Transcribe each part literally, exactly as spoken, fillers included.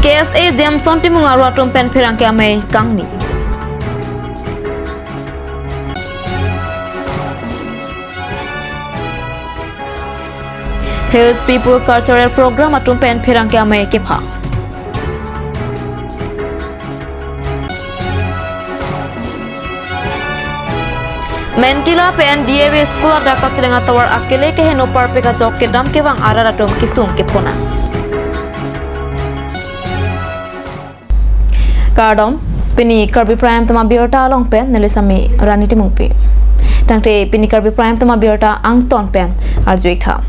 K S A Jameson Timung aro atum pen pherangke amei kangni. Hills People Cultural Program atum pen pherangke amei kepha. Mentila pen D A V school adak kacheleng atovar akele keheno parpek ajok kedam kevang arat atum kesung kephona. Kardom, pini Karbi Prime Time abirta along pen neli Sami Rani Timungpi. Tangte pini Karbi Prime Time abirta angton pen arju-ik tha.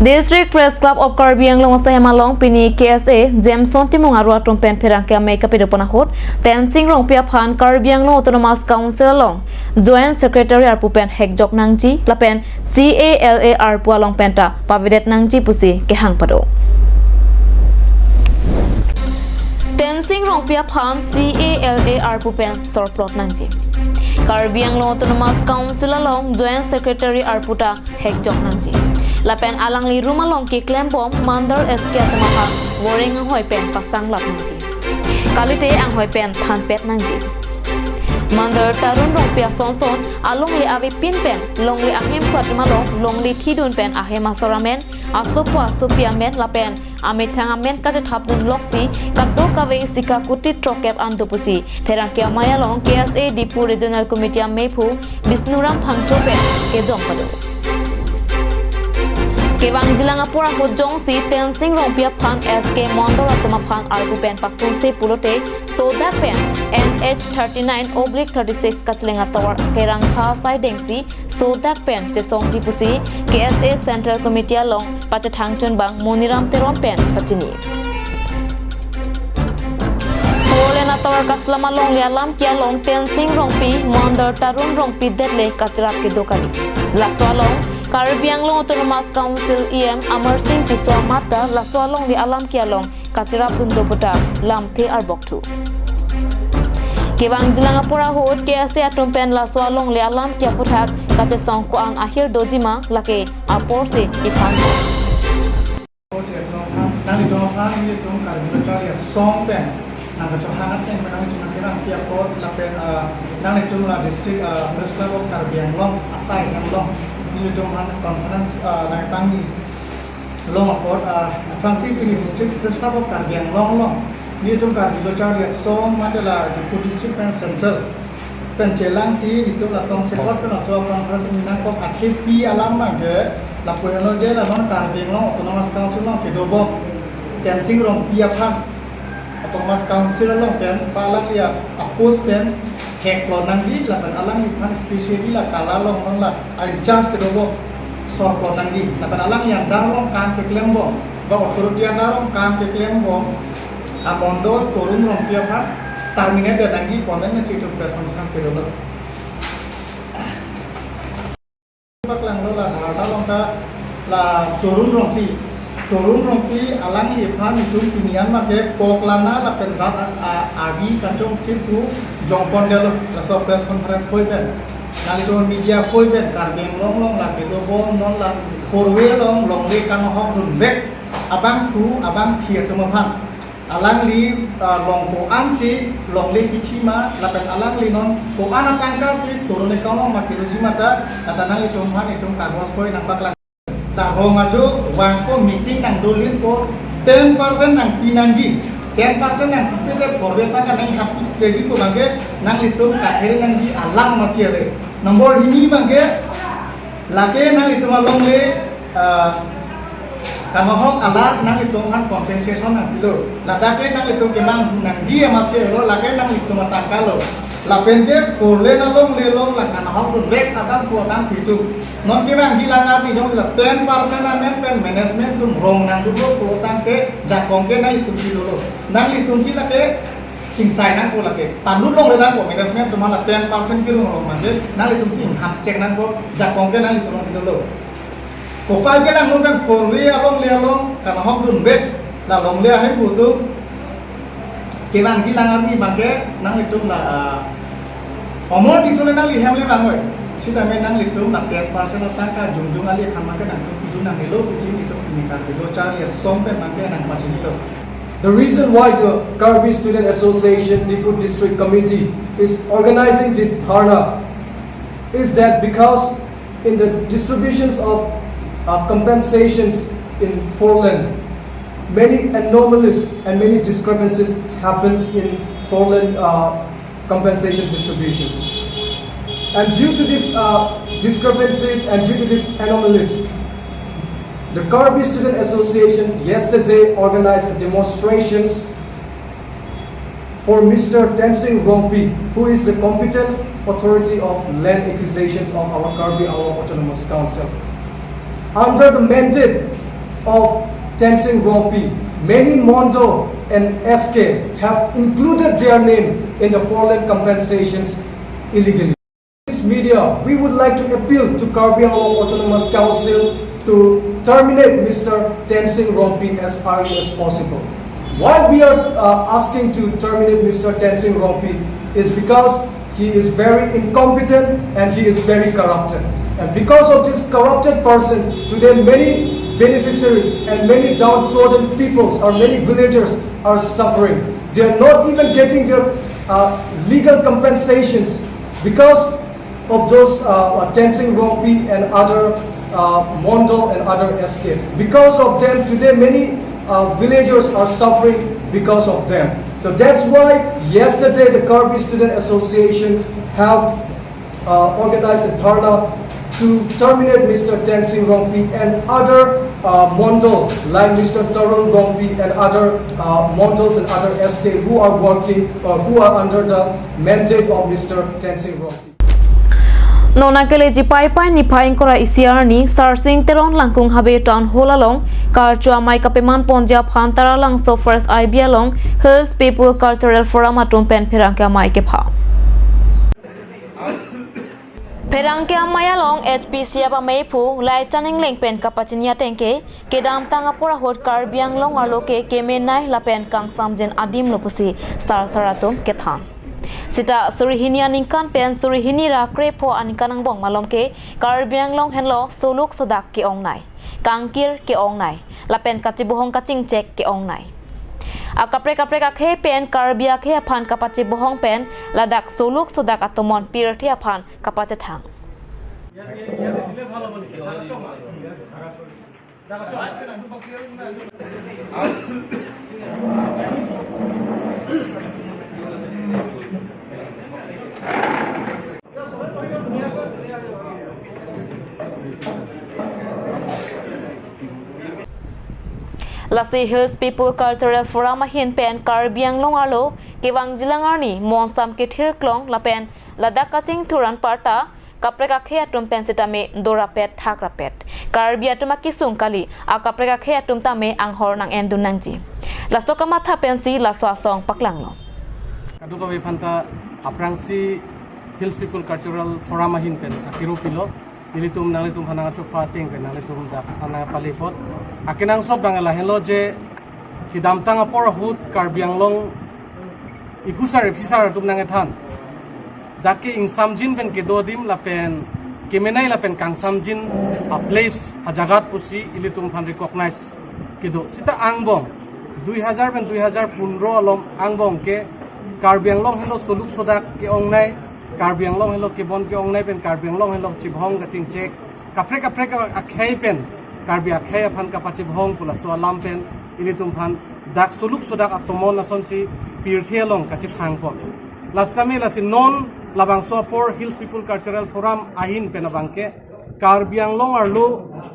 District Press Club of Karbi Anglong asai hem along pini K S A Jameson Timung aro atum pen pherangke amei kapedopon ahut Tensing Rongpi aphan Karbi Anglong Autonomous Council along Joint Secretary arpu pen hekjok nangji lapen C A L A arpu along penta pavedet nangji pusi kehang pado. Tensing Rongpi aphan C A L A arpu pen sorplot nangji. Karbi Anglong Autonomous Council along Joint Secretary arpu ta hekjok nangji. Lapen alangli room along keklembom Mandal S K atum aphan voreng anghoi pen pasanglap nangji. Kalite anghoi pen thanpet nangji. Mandal Tarun Rongpi asonson alongle avepin pen longle ahemphu atum along longle thidun pen ahem asor amen, asopo asopi amen lapen amethang amen kachethapdun loksi kadokave isi kakuti trokep an do pusi pherangke amei along K S A Diphu Regional Committee ameiphu Bishnuram Phangcho pen kejong pado. Kevangjilang apor ahut jongsi Tensing Rongpi aphan S K Mandal atum aphan arpu pen pasungse pulote sodak pen N H thirty-nine oblique thirty-six kacheleng atovar kerangtha asai dengsi sodak pen chesongji pusi K S A Central Committee along pachethang chunbang Moniram Teron pen pachini. Four lane atovar kaslam alongle alam ke along Tensing Rongpi, Mandal Tarun Rongpi detle kacherap kedo kali. Laso along Karbi Anglong Autonomous Council E M Amarsing Tisso amat ta laso alongle alam ke along kacherapdun do puta lamthe arbokthu. Kevangjilang apor ahut K S A atum pen laso alongle alam ke aputhak kachesong ko-an ahir dojima lake apor si iphan. Nanglitum aphan, nanglitum Karbi Lo Charli Asong pen nangkachohang ateng pen nanglitum nangkerangpi apot lapen, ah, nanglitum la district, ah, Press Club of Karbi Anglong asai hem along nanglitum aphan conference, ah, nangtangni long apot, ah, aphrangsi pini District Press Club of Karbi Anglong along nanglitum Karbi Lo Charli Asong mate la Diphu District pen Central pen chelangsi nelitum la tongsekot pen aso conference nangkok athepi alam abangke lapu heno je la non Karbi Anglong Autonomous Council along kedobom Tensing Rongpi aphan Autonomous Council along pen pa alangli a-post pen hekplot nangji lapen alangliphan specially la kala along non la in charge kedobom sorplot nangji lapen alangli under along kam keklembom ba authority under along kam keklembom amondol Tarun Rongpi aphan terminate det nangji pu amen si itum press conference kedolo. Paklanglo la dharna along ta la Tarun Rongpi. Tarun Rongpi alangliphan itum pini an make koklana lapen rat a-, a-, abi kachongsi pu jongpondetlo laso press conference koi pen. Nanglitum media koi pen Karbi Anglong along la kedobom non la four way along longle kanahokdunvek abangphu abangphi atum aphan alangli, ah, long ko-ansi longle kithi ma lapen alangli non ko-an atangka si Tarun account along ma kedoji ma ta, ata nanglitum aphan itum kagos koi nangpaklang. Ta rong ajo vangpo meeting nangdolin po ten percent nangpi nangji. Ten percent nangpipe te four way atangka nanghappy lagi ko abangke nanglitum kaphere nangji alam masi ave. Number hini abangke lake nanglitum alongle, ah, kanahok alar nanglitum aphan compensation nangpilo. Ladak ke nanglitum kemang nangji amasi lo, lake nanglitum atangka lo. Lapen ke four lane alongle along la kanahokdunvek abangphu abangphi atum. Non kevangjilang arni jongsi la ten percent amen pen management atum rong nangdunlo pulotangte jakong ke nanglitum si dolo. Nanglitum si lake chingsai nangpo lake. Palut longle nangpo management atum la ten percent kerung along manje nanglitum si ingham chek nangpo jakong ke nanglitum si dolo. Kopai kelang non pen four way alongle along kanahokdunvek la longle ahemphu atum kevangjilang arni abangke nanglitum la, ah, Amar Tisso le nangli hem le vangoi. Sitame nanglitum la ten percent atangka jongjong ali aphan abangke nangtum pidun nangnelo pusi nelitum pini Karbi Lo Charli Asong pen abangke nangpachinilo. The reason why the Karbi Student Association Diphu District Committee is organizing this dharna is that because in the distributions of uh, compensations in Foreland, many anomalies and many discrepancies happens in Foreland uh, compensation distributions. And due to these uh, discrepancies and due to these anomalies, the Karbi Student Associations yesterday organized a demonstrations for Mister Tensing Rongpi, who is the competent authority of land acquisitions of our Karbi Anglong Autonomous Council. Under the mandate of Tensing Rongpi, many Mondol and S K have included their name in the Foreland compensations illegally. This media, we would like to appeal to Karbi Anglong Autonomous Council to terminate Mister Tensing Rongpi as early as possible. Why we are uh, asking to terminate Mister Tensing Rongpi is because he is very incompetent and he is very corrupted. And because of this corrupted person, today many beneficiaries and many downtrodden peoples or many villagers are suffering. They are not even getting their uh, legal compensations because of those uh, uh, Tensing Rongpi and other uh, Mondol and other S K. Because of them, today many uh, villagers are suffering because of them. So that's why yesterday the Karbi Student Association have uh, organized a dharna to terminate Mister Tensing Rongpi and other uh, Mondol like Mister Tarun Rongpi and other uh, Mondols and other S K who are working or who are under the mandate of Mister Tensing Rongpi. Non akele jipai pai niphai ingkoi ra isi arni Sarsing Teron Langkung Habe Town Hall along karcho amei kapeman ponji aphan Taralangso First I B along Hills People Cultural Forum atum pen pherangke amei kepha. Pherangke amei along H P C F ameiphu Laichan Engleng pen kapachini ateng ke kedamtang apor ahut Karbi Anglong arlo ke kemenei lapen kangsamjin adim lo pusi sar sar atum kethan. Sita suri hini aningkan pen suri hini ra krepho aningkan angbong malom ke Karbi Anglong henlo soluk sodak ke-ongnei, kangkir ke-ongnei, lapen kachebohong kachingchek ke-ongnei. Akaprek kaprek akhei pen Karbi akhei aphan kapachebohong pen ladak soluk sodak atomon pirthe aphan kapachethang. Lasi Hills People Cultural Forum ahin pen Karbi Anglong arlo kevangjilang arni monsam kethirklong lapen ladak kachingthur anparta kaprek akhei atum pen sitame dorapet thakrapet. Karbi atum akesung kali, akaprek akhei atum tame anghor nang-endun nangji. Laso kamatha pensi laso asong paklanglo. Kadokave aphanta aphrangsi Hills People Cultural Forum ahin pen akiro pilo. Ilitum nanglitum aphan nangchopha ateng pen nanglitum dak aphan nangpale apot akenangsot abang lahenlo je kedamtang apor ahut Karbi Anglong iphusar iphisar atum nangkethan dak ke ingsamjin pen kedo adim lapen kemenei lapen kangsamjin a-place ajagat pusi ilitum aphan recognize kedo. Sita angbong dui hajar pen dui hajar pondro along angbong ke Karbi Anglong henlo soluk sodak ke-ongnei, Karbi Anglong henlo kebon ke-ongnei pen Karbi Anglong henlo chebohong kachingchek, kaprek kaprek akhei pen Karbi akhei aphan kapachebohong pu laso alam pen ilitum aphan dak soluk sodak atomon asonsi pirthe along kachethang apot. Lasi tame lasi non labangso apor Hills People Cultural Forum ahin pen abang ke Karbi Anglong arlo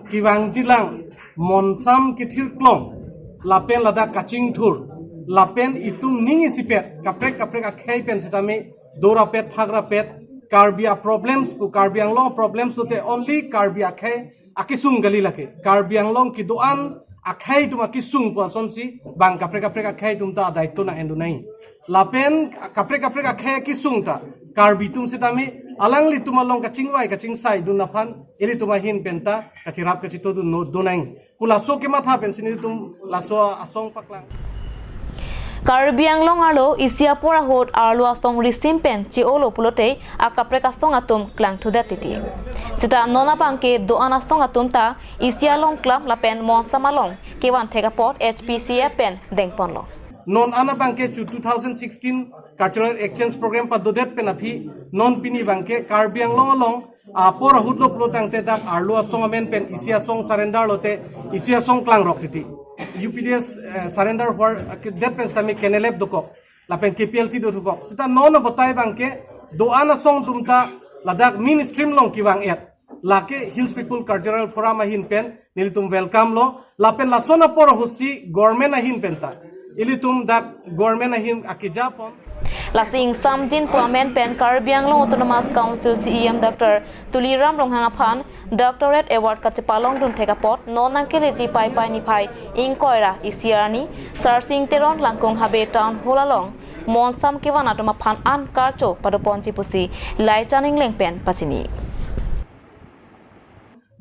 kevangjilang monsam kethirklong lapen ladak kachingthur lapen itum ning isipet kaprek kaprek akhei pen sitame dorapet thakrapet. Karbi a-problems pu Karbi Anglong problems lote only Karbi akhei akesung kali lake. Karbi Anglong kedo-an akhei atum akesung pu asonsi bang kaprek kaprek akhei atum ta adai to nang-endun nangji. Lapen kaprek kaprek akhei akesung ta Karbi atum sitame alanglitum along kachingvai kachingsaidun aphan ilitum ahin pen ta kachirap kachitodun no dun nangji pu laso kematha pensi nelitum laso asong paklang. Karbi Anglong arlo isi apor ahut arlo asong risim pen che-olo pulote akaprek asong atum klangthudet titi. Sita non abang ke do-an asong atum ta isi along klam lapen monsam along kevan thek apot H P C F pen dengponlo. Non an abangke chu two thousand sixteen cultural exchange program padodet pen aphi non pini abangke Karbi Anglong along apor ahut lo pulo tangte dak arlo asong amen pen isi asong surrender lote isi asong klangrok titi. U P D S, eh, surrender hwar, eh, det pen sitame kenelep dokok. Lapen K P L T do dokok. Sita non abotai abangke do-an asong atum ta ladak mainstream along kevang-et. Lake Hills People Cultural Forum ahin pen nelitum welcome lo. Lapen lason apor ahutsi government ahin pen ta ilitum dak government ahin akeja pon. Lasi ingsamjin pu amen pen Karbi Anglong Autonomous Council C E M Doctor Tuliram Ronghang aphan Doctorate Award kachepalongdun thek apot non nangkeleji Paipai niphai ingkoi ra isi arni Sarsing Teron Langkung Habe Town Hall along monsam kevan atum aphan an karcho padoponji pusi Laichan Engleng pen pachini.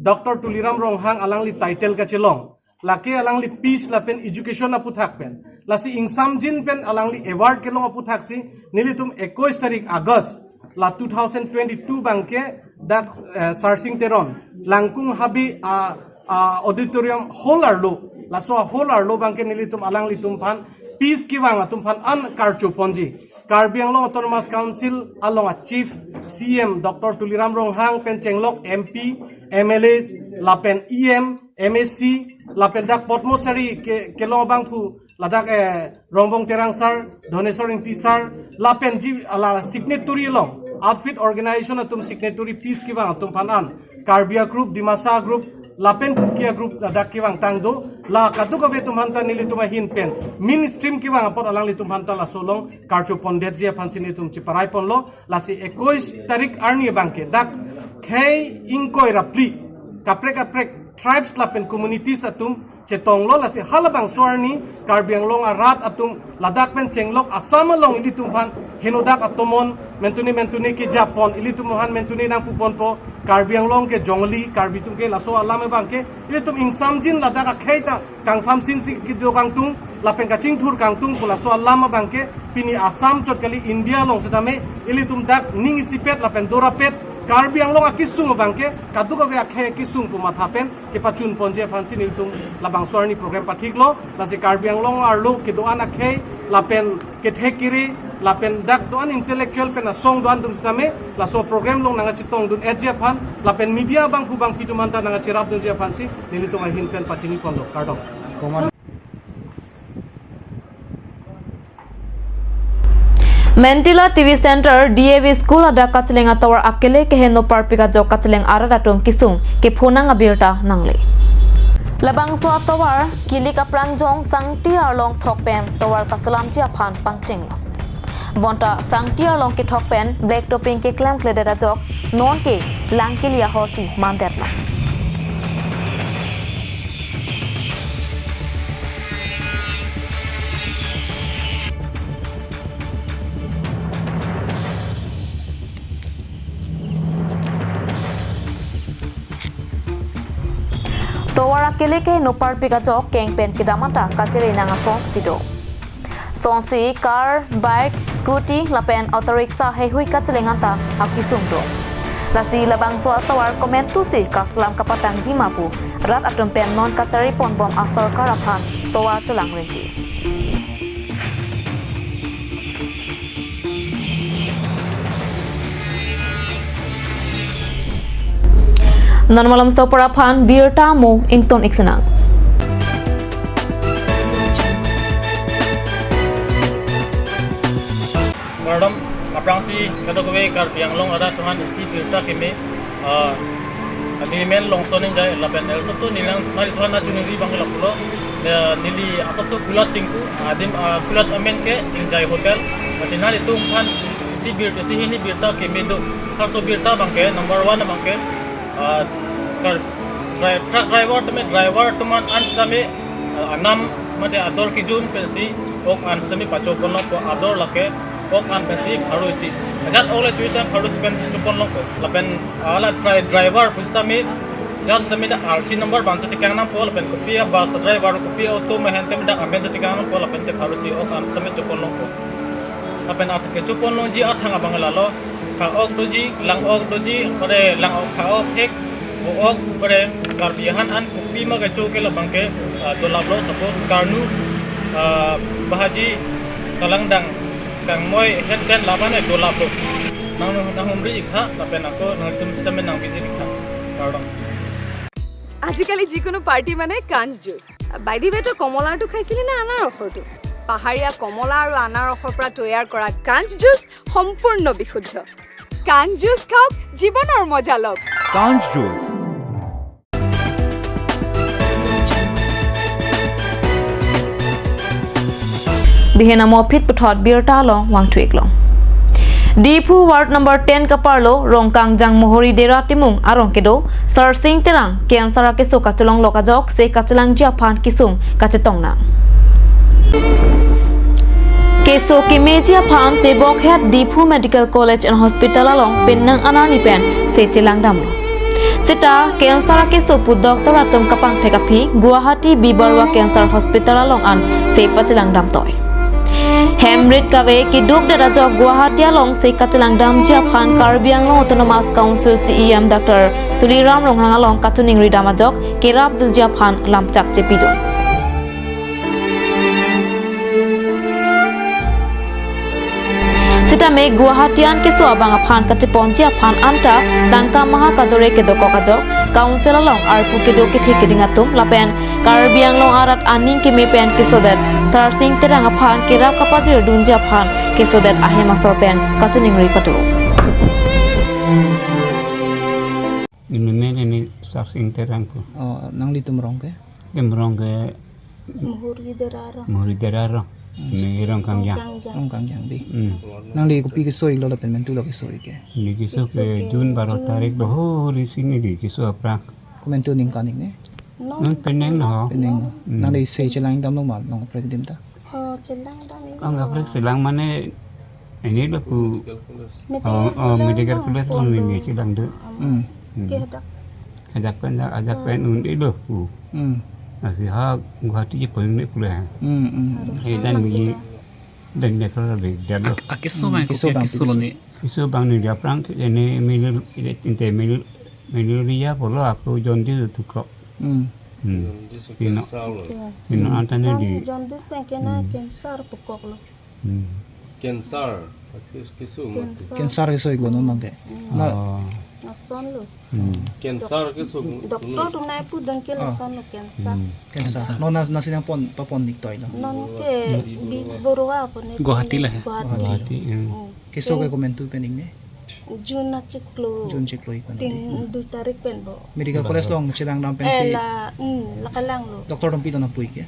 Doctor Tuliram Ronghang alangli title kachelong. Lake alangli peace lapen education aputhak pen. Lasi ingsamjin pen alangli award kelong aputhaksi nelitum ekuis tarik August la two thousand twenty-two abangke dak, eh, Sarsing Teron Langkung Habe a, a auditorium hall arlo. Laso hall arlo abangke nelitum alanglitum aphan peace kevang atum aphan an karcho ponji. Karbi Anglong Autonomous Council along a chief C E M Doctor Tuliram Ronghang pen chenglok M P, M L As, lapen E M, M A C, lapen dak Padma Shri ke, kelong abangphu, ladak, eh, Rongbong Terang sir, Dhoneswar Ingti sir, lapen ji ala signatory along, outfit organization atum signatory peace kevang atum aphan an, Karbi a group, Dimasa group, lapen Kuki a group ladak kevang tang do, la kadokave atum aphan ta nelitum ahin pen mainstream kevang apot alanglitum aphan ta laso along karcho pondetji aphansi nelitum cheparai ponlo. Lasi ekuis tarik arni abangke dak khei ingkoi ra phli kaprek kaprek tribes lapen communities atum chetonglo, lasi halabangso arni Karbi Anglong arat atum ladak pen chenglok Assam along ilitum aphan henodak atomon mentuni mentuni keja pon, ilitum aphan mentuni nangpuponpo, Karbi Anglong ke jongli, Karbi atum ke laso alam abangke ilitum ingsamjin ladak akhei ta kangsamsinsi kedo kangtung lapen kachingthur kangtung pu laso alam abangke pini Assam chot kali India along setame ilitum dak ning isipet lapen dorapet Karbi Anglong akesung abangke kadokave akhei akesung pu matha pen kepachun ponji aphansi nelitum labangso arni program pathiklo. Lasi Karbi Anglong arlo kedo-an akhei lapen kethek kere lapen dak do-an intellectual pen asong do-an atum setame laso program along nangkachetongdun-etji aphan lapen media abangphu abangpi atum aphan ta nangkacherapdunji aphansi nelitum ahin pen pachini ponlo. Kardom. Mentila T V Center D A V School adak kacheleng atovar akele keheno parpik ajok kacheleng arat atum kesung kephonang abirta nangle. Labangso atovar kilik aprangjong Sangti arlong thok pen tovar kaselamji aphan pangchenglo. Bonta Sangti arlong kethok pen black topping keklemkledet ajok nonke lang kili ahorsi mandetlo. Tovar akele keheno parpik ajok keng pen kedam anta kachere nang asonsi do. Sonsi car, bike, scooty lapen auto rickshaw heihui kacheleng anta akesung do. Lasi labangso atovar komantusi kaselam kapatangji ma pu rat atum pen non kachari ponbom asorkar aphan tovar cholang rinti. Non malom stopor aphan birta mo ington iksenang. Kardom, aphrangsi kadokave Karbi Anglong arat atum aphan isi birta keme, ah, agreement longson ingjai lapen el sopso nilang naritum aphan achunri abang lapulo. Eh, neli asopso kulat chingku, adim, ah, kulat amen ke Ingjai Hotel. Lasi naritum aphan isi bir, isi hini birta keme do. Halaso birta abangke, number one abangke, ah, kar, dri-, truck driver tame, driver atum an setame, ah, anam mate ador kejun pensi ok an setame pachoponlongpo, ador lake ok an pensi pharo isi. Ajat ok le choisi setame pharo isi pensi choponlongpo. Lapen hala dri-, driver pusitame, ajat setame ta R C number abang chetekangnangpo, lapen kopi a bus driver, kopi auto ma ahin tame dak amen chetekangnangpo, lapen te pharo isi ok an setame choponlongpo. Lapen at kechoponlongji athang abang lalo, pha-ok doji, lang-ok doji, ore lang-ok, pha-ok hek, vo-ok, ore Karbi ahan an kopima kecho ke labangke, ah, dolaplo, suppose karnu, Ah, Bahaji Kalangdang Kangmoi health stand laban e dolaplo. Nang nanghumri ik tha, lapen ako nangtum sitame nang visit ik tha. Kardom. আজিকালি যিকোনো পাৰ্টি মানে কাঞ্চ juice. By the ৱে, তই কমলাৰটো খাইছিলি নে আনাৰসৰটো? পাহাৰীয়া কমলা আৰু আনাৰসৰ পৰা তৈয়াৰ কৰা কাঞ্চ জুচ সম্পূৰ্ণ বিশুদ্ধ। কাঞ্চ জুচ খাওক, জীৱনৰ মজা লওক। Kanj Juice. Dihena mopit puthot birta along vangthu-ik long. Diphu ward number ten kaparlo Rongkangjang Mohori Dera Timung arong kedo Sarsing Terang cancer akeso kachelong lok ajok se kachelangji aphan kesung kachetong nang. Keso kemeji aphan tebok het Diphu Medical College and Hospital along penang anarni pen se chelangdamlo. Seta cancer akeso pu doctor atum kapangthek aphi Guwahati B Barua Cancer Hospital along an se pachelangdam toi. Hem rit kave keduk det ajok Guwahati along se kachelangdamji aphan Karbi Anglong Autonomous Council C E M Doctor Tuliram Ronghang along kachiningri dam ajok kerap dulji aphan lamchak chepidun. Sitame Guwahati an keso abang aphan kacheponji aphan anta tangka maha kadore kedokok ajok Council along arpu kedo kethe keding atum lapen Karbi Anglong arat aning keme pen kesodet Sarsing Terang aphan kerap kapajirdunji aphan kesodet ahem asor pen kachiningri pado. Ini ini Sarsing Terang pu. Oh, nanglitum arong ke? Tim arong ke Mohori Dera arong. Mohori Dera arong. Hmm. Ini Rongkangjang. Rongkangjang. Rongkangjang di. Hmm. Nangli kopi keso-iklo lapen mentu lo keso-ik ke? Ini keso ke June baro tarik do ho ri sini di keso aphrang. Komentu ningkan ik ne? Non penang lo. Penang lo. Hmm. Nangli se chelangdamlo ma long kaprek adim ta? Oh, chelangdam ik. Ang kaprek chelang mane ini lo pu. Medical College. Oh, oh, Medical College lo, along lo ini chelangdam. Hmm. Hmm. Ke hadak. Ajak pen, ajak pen un-elo pu. Hmm. Lasi ha Guwahati chepon-ik pulo. Hmm, hmm. He dan biji dan dia kalau lebih dia lo. Ak-, akeso Hmm, bang keso kopi bang akeso lo ni? Keso bang ni dia aphrang ke ini milu, ini tinte milu, milu dia pulo ako jaundice tu kok. Hmm. Hmm. Jaundice, Pino. Cancer lo. Oke. Pino Hmm. Antane Bang di. Jaundice pen kena Hmm. cancer pu koklo. Hmm. Cancer, kis-, keso mati. Cancer. Cancer keso-iklo non bang ke. Hmm. Na Oh. Lason lo. Hmm. Cancer keso. Doctor atum nangpudun ke Ah. lason lo cancer. Hmm. Cancer. Cancer. Non na, nasi nangpon, papon-ik toi lo. Non ke Hmm. Bi Barua pu ne Guwahati pu ne lah. Guwahati. Guwahati, hmm. Hmm. Keso ke Ken- komentu pen-ik ne? June achiklo. June chiklo-ik pen Tin, di. Dui tarik pen bo. Medical College along chelangdam pensi. Eh, la, hmm, la kalanglo. Doctor atum pilo nangpu-ik ke?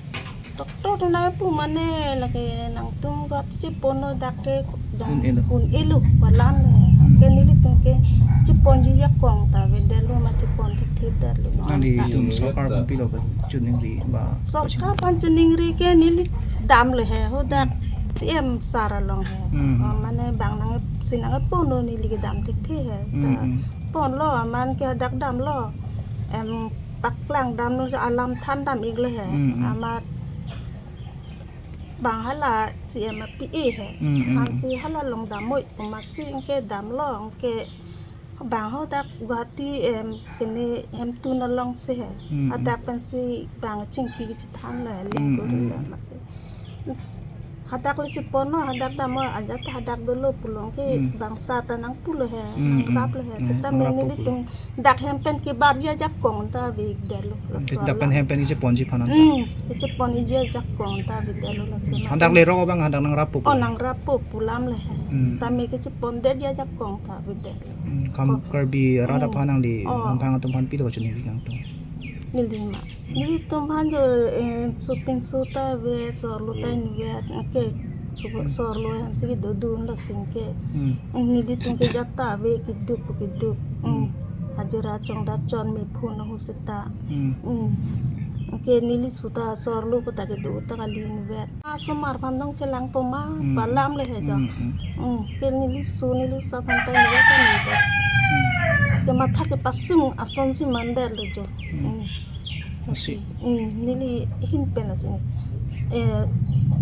Doctor atum nangpu mane lake nangtum got cheponlo dak ke dong Un-elo. Un-elo palam le. Hmm. Ke nelitum ke cheponji ajakong ta avedetlo ma chepon thekthedetlo. Nangli Anta. Tum sorkar atum pilo kachiningri ba? Sorkar aphan chiningri ke neli damlo he, hadak Hmm. C M sir along he. Hmm. Oh, mane bang nangsi nangponlo neli kedam thekthe he. Hmm, Ta hmm. Ponlo amat ke hadak damlo. Em, paklang damlo alam than dam-iklo he. Hmm, hmm. Amat bang hala C M a P A he. Hmm, hmm. Ansi hala along dam-ik, amatsi anke damlo, anke bang hadak Guwahati, em, kene Hemtun alongsi he. Hmm, hmm. Hadak pensi bang chingki chethanlo, Hmm, lengkori hmm. lo amatsi. Hadak le cheponlo, hadak damlo, ajat hadak dolo pulo ke Hmm. bang sir ta nangpulo he, Hmm, hmm. nangraplo he. Hmm, Seta nangrappo nelitum dak hem pen kebarji ajakong ta avedetlo. Laso Dak pen alam. Hem pen icheponji aphan anta. Hmm, icheponji ajakong ta avedetlo laso Hmm. alam. Hadak lerok abang hadak nangrappo Oh, pu. Nangrappo pu alam le he. Hmm. Sitame kechepondetji ajakong ta avedetlo. Hmm. Kam Oh. Karbi arat Hmm. aphan nangli Oh. Hemprang atum aphan pilo kachiningri kangtung? Neli ma. Nelitum aphan jo, eh, sopinso ta ave, sorlo ta Hmm. inutvet, anke so-, Hmm. sorlo hemsi kedodun lasi anke. Hmm. Nelitum ke jat ta ave keduk keduk. Hmm. Hmm. Hajira chongdat chon me phone ho seta. Hmm. Hmm. Anke neli so ta sorlo ko ta kedo ta kali inutvet. Asomar aphan dong chelangpo ma Hmm. pu alam le he jo. Hmm, hmm. Hmm. Ke neli so neli so aphan ta inutvet ta inutvet. Hmm. Ke matha kepasung asonsi mandetlo jo. Hmm. Hmm. Asi. Hmm, neli ahin pen asi. Eh,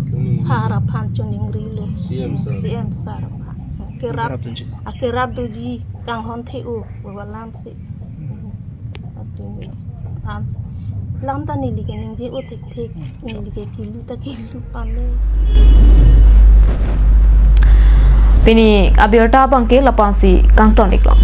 Chiningri. Sir aphan chiningrilo. C M sir. C M sir aphan. Kerap, Kerap dunji. Akerap dunji kanghon the-o, pu alamsi. Hmm. Asi. Ans-, Lam ta neli ke ningje-o thekthe, neli ke kilu ta kilu pame. Pini abirta abangke lapu-ansi kangton-iklong.